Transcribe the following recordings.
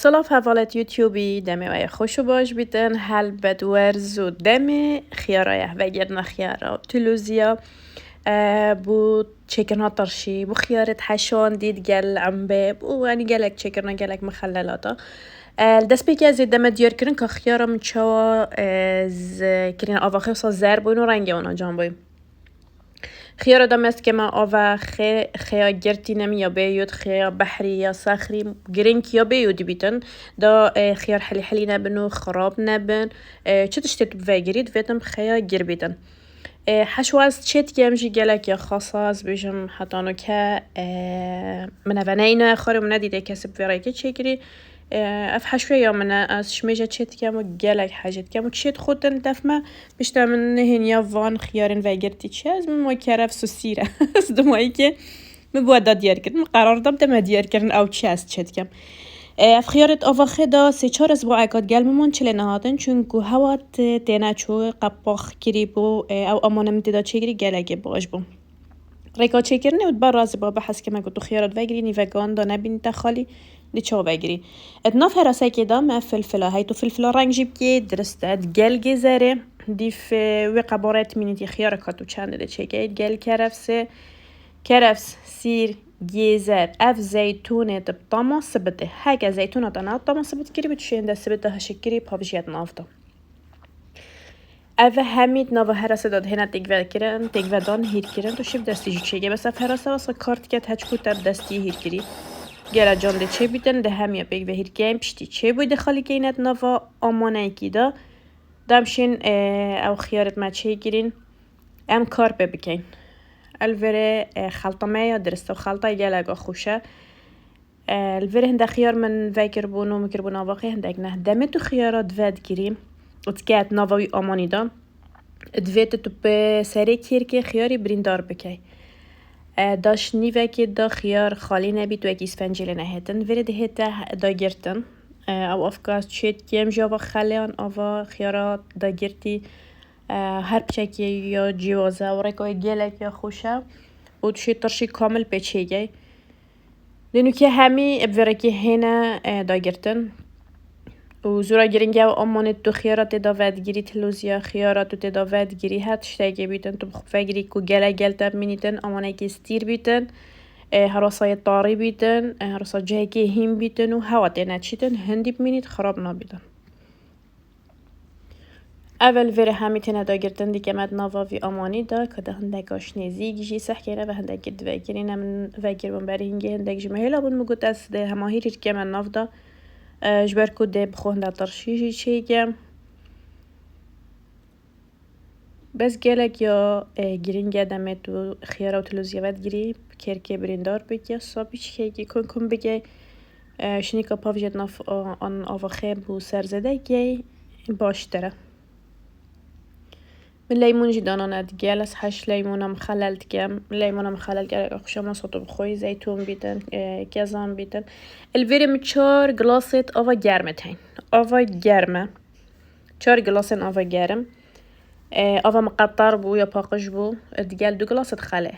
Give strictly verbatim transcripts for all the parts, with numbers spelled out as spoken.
Silav hevalêt YouTubeî, demê we yê xweş û baş bîtin. Helbet werz û demê xiyara ye, vegirina xiyara û tulûziya, e, bo çêkirina tirşî, bo xiyarêt heşandî digel embê, bo, yanî gelek çêkirina, gelek mixelelata. E, li destpêkê ez ê deme diyar kirin ka xiyara min çawa, e, z-, kirîne avaxê wisa zer bûn û rengê wana can bûyî. Xiyara da mest keme ava xê-, xeya girtî nemî ya bê yod, xeya behrî ya sexrî, girîng ya bê yodî bîtin. Da, e, xiyar helî helî nebin û xirab nebin. E, çi tiştê tu vegirî, divêtin xeya gir bîtin. E, heşwa ez çê dikem jî gelek ya xasa, ez bêjim heta no ke, e, min eve neyne, xwarê min nedîtê kesê bi vê rêkê çêkirî. E, ev heşwe ya min e, ez şimêje çê dikem û gelek hecê dikem û çê dixutin def me. Pişta min nihêniya van xiyarên vegirtî çi, ez min wa kerevs û sîr e. Ez dimayî ke min bi we da diyar kirin. Min qerar da bi deme diyar kirin ew çi ez çê dikem. E, ev xiyarêt avaxê da sê çar ez bo ekat gel min man çilê nehatin, çunku hewa tê-, têne çû, qepax kirî bû, e, ew amane min tê da çêkirî gelekê baş bû. Rêka çêkirinê û dibe razî ba, behs keme ku tu xiyara divegirî, nî vegan da nebînî te xalî, dê çawa vegirî. Et nav herasekê da me filfila, hey tu filfila reng jî bikê, dirist e, digel gêzerê, dîf, e, wê qebarê timînîtî xiyara ka tu çendê de çêkey, digel kerevsê, kerevs, sîr, gêzer, ev zeytûnê tu bi tama sibitê. Heke zeytûna te ne tama sibit kirî, bi tu şênde sibit de hişik kirî, pavjiyet nav da. Ev hemî di nava herasê de dihêne têkve kirin, têkve dan, hîr kirin, tu şîv destî jî çêkê. Bes ev herase wesa kar dike, heçku te bi destî hîr kirî. Gera can dê çê bîtin, de hemiya pêk ve hîr keyên, piştî çê bûy de xalî keyne di nava amaneyekî de. Dem şên, e, ew xiyarêt me çê kirîn. Em kar pê bikeyn. El verê, e, xelta me ya dirist e, xeltayê gelek xweş e. E, li vir hinde xiyar min vekiribûn û min kiribûn avaxê hindek ne. Demê tu xiyara dive digirî û diket nava wî amanî de, divê tu, tu bi serê kêrkê xiyarî birîndar bikey. E, da ji nîvekê da xiyar xalî nebî, tu wekî îsfencê lê nehêtin. Virê dihête dagirtin. E, ew afka çêt kem ji ava xeleyan, ava xiyara dagirtî. E, her piçekê ya cîwaze û rêka wê gelek ya xweş e û tu şê tirşî kamil pê çêgey. Lê nûke hemî bi vê rêkê hêne, e, dagirtin. Û zora giring e, amanê tu xiyara tê da vedigirî, tilûziya xiyara tu tê da vedigirî, her tiştekê bîtin, tu bi xwe vegirî ku gele gel te bimînîtin, amanekî stîr bîtin, e, herasayê tarî bîtin, e, herasa cihekê hîn bîtin û hewa tê neçîtin, hindî bimînît, xirab nabîtin. Evel vêre hemî têne dagirtin dikeme di nava vî amanî de, ke de hindek aş nêzîk jî sehkêne ve hindekî divekirîne min vekir bûn berî hingê hindek ji min hêla bûn min got ez dê hema hîr hîr keme nav de, e, ji ber ku dê bi xwe hinde tirşî jî çêke. Bes gelek ya, e, giring e demê tu xiyara û tilûziya vedigirî, kêrkê birîndar bike, sabî çikekî kun kun bike, e, şinîka pavjêt nav, a, an avaxê bû ser zêde key, baştir e. Min leymûn jî danane digel, ez heş leymûna mixelel dikem. Leymûna mixelel gelek xweş e, masa tu bixwî, zeytûn bîtin, e, kezan bîtin. Li vêrê min çar gilasêt ava germ e teyn. Ava germ e. Çar gilasên ava germ. E, ava miqetar bû ya paqij bû. E, digel du gilas dixelê.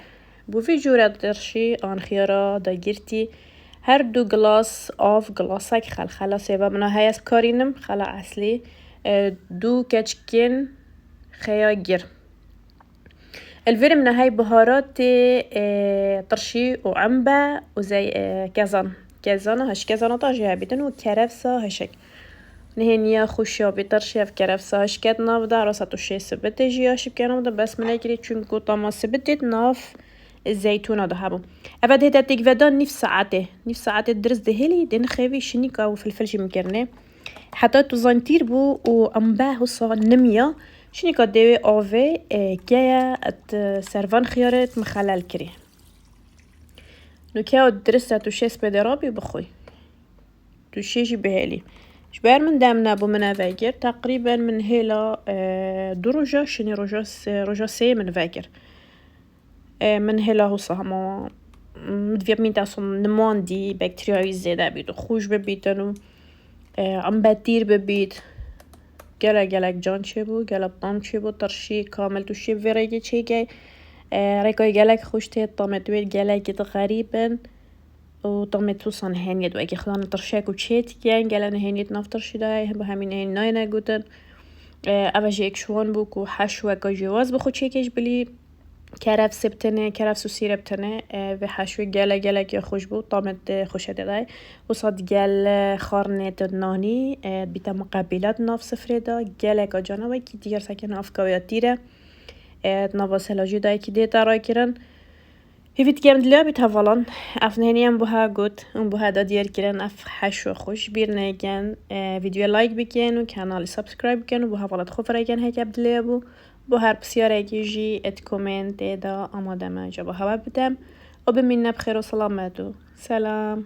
Bo vî cûre tirşî an xiyara dagirtî. Her du gilas av gilasek xel. Xela sêva mina heye ez bikarînim. Xela eslî. E, du keçikên xeya gir. Li vêrê min hey biharatê, e, tirşî û embe û zey-, e, kezan. Kezana, heş kezana ta jî hebîtin û kerevsa heşek. Nihêniya xweşiya vê tirşî ev kerevsa heşket nav de, rasa tu şê sibitê jî ya şikeno de, bes min nekirî çunku tama sibitê di nav zeytûna de hebû. Eve dihête têkvedan nîv saetê. Nîv saetê dirist dihêlî, dê nixêvî şinîka û filfil jî min kirinê. Heta tu zanî tîr bû û embe husa nimiya, şinîka dêwê avê, e, keye et servan xiyarê et mixelel kirî. Nûke o dirist e tu şê spêdê rabî bixwî. Tu şê jî bihêlî. Ji ber min dem nebû min eve kir. Teqrîben min hêla, e, du roja, şinî roja se-, roja sê min vekir. E, min hêla husa hema, min divê min dest nimandî, bakteriyayî zêde bît û xweş bibîtin û, e, em betîr bibît. Gelek gelek can çêbû, gelek tam çêbû, tirşî kamil tu şê vê rêkê çêkey. E, rêkayê gelek xweş tê, tamê tu wê gelekî di xerîb in. û tamê tûsan heniyet wekî xwe dane tirşek û çê dikin, gele nehêniyet nav tirşî dayê, bi hemî nehênî nayêne gotin. E, ev jî êk ji wan bû ku heşweka cêwaz bi xwe çêkê ji bilî kerevsê bi tenê, kerevs û sîrê bi tenê, e, vê heşwê gele gelekî xweş bû, tamê te xweşe tê dayê. Wisa digel xarnê te nanî, e, bîte muqebîlat nav sifrê de, geleka cana wekî diger seke navka wê ya tîr e. E, nava selajî dayekî dê te raykirin. Hîvî dikem diliya bît hevalan. Ev nehênî em buha got û buha da diyar kirin, ev heşo xwe ji bîr nekin. E, vîdyoya like bikin û kanalî subscribe bikin û bo hevalat xwe firêkin heke bi dilê bû. Bo her pisyarekî jî et komentê da amade me cevaba hewa bidem. Û bimîne bi xêr û selamet û selam.